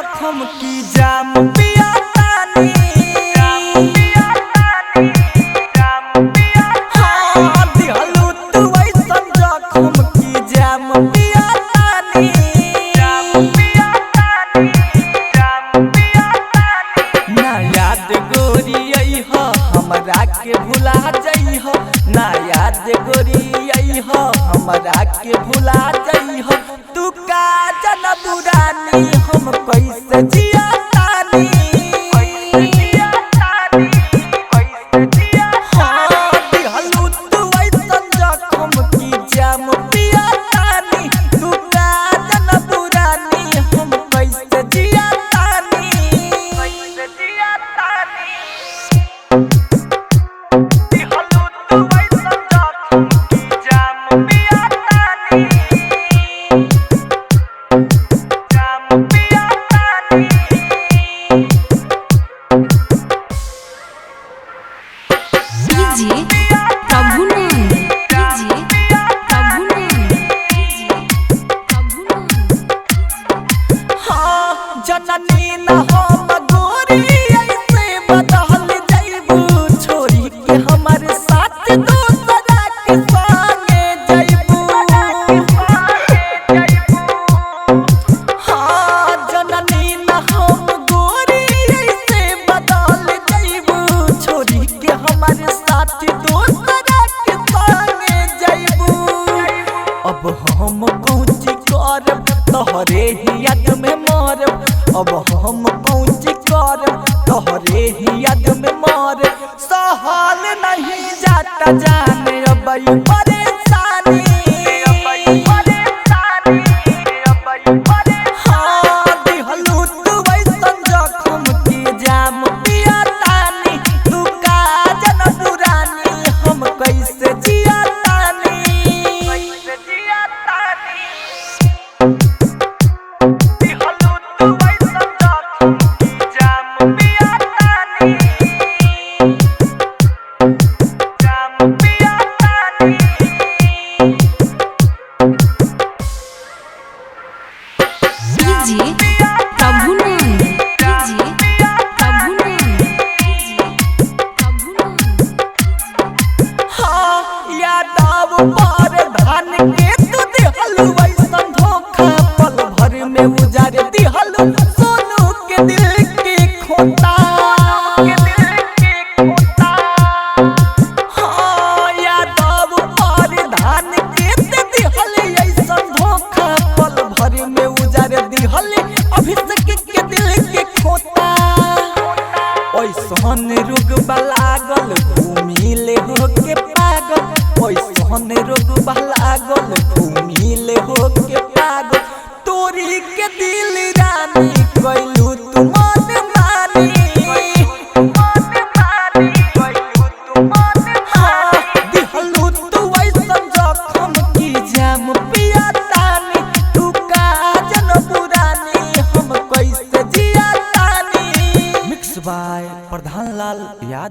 जखम की जाम पिया तानी। हाँ, दिहलू तू ऐसन जखम की जाम पिया तानी। ना याद गोरी अइह हमरा के भुला जइह, ना याद गोरी अइह हमरा के भुला जइह। तू का जनबू रानी हम कैसे जिया तानी। हाँ, दिहलू तू ऐसन जखम की जाम पिया तानी। तू का जनबू रानी हम कैसे जिया तानी। DJ Prabhunand, DJ Prabhunand, DJ Prabhunand. हाँ, जननी न हम गोरी ऐसे बदल जइबू, छोरी के हमर साथ दोसरा के संगे जइबू। हाँ, जननी न हम गोरी ऐसे बदल जइबू, छोरी के हमर साथ दोसरा के संगे जइबू। अब हम कौची करब तोहरे ही याद में मरब, अब हम कौची करब तोहरे ही याद में मरब। सहल नहीं जाता जाने अब ई परेशानी। हाँ, दिहलू तू ऐसन जखम की जाम पिया तानी। तू का जनबू रानी हम कैसे जिया तानी। DJ Prabhunand, DJ Prabhunand, DJ Prabhunand. हाँ, यादव पर धान के तू दिहलू ऐसन धोखा, पल भर में उजार दिहलू सोनू के दिल के खोता। हाँ, यादव पर धान के तू दिहलू ऐसन धोखा, पल भर में उजार दिहलू अभिषेक के दिल के खोता। ऐसन रोग लागल घूमिले हो के पागल, ऐसन रोग लागल घूमिले हो के पागल। तोरी के दिल रानी कैलू तू मन मानी। हाँ, दिहलू तू ऐसन जखम की जाम पिया तानी। तू का जनबू रानी हम कैसे जिया तानी। मिक्स बाय प्रधान लाल यादव।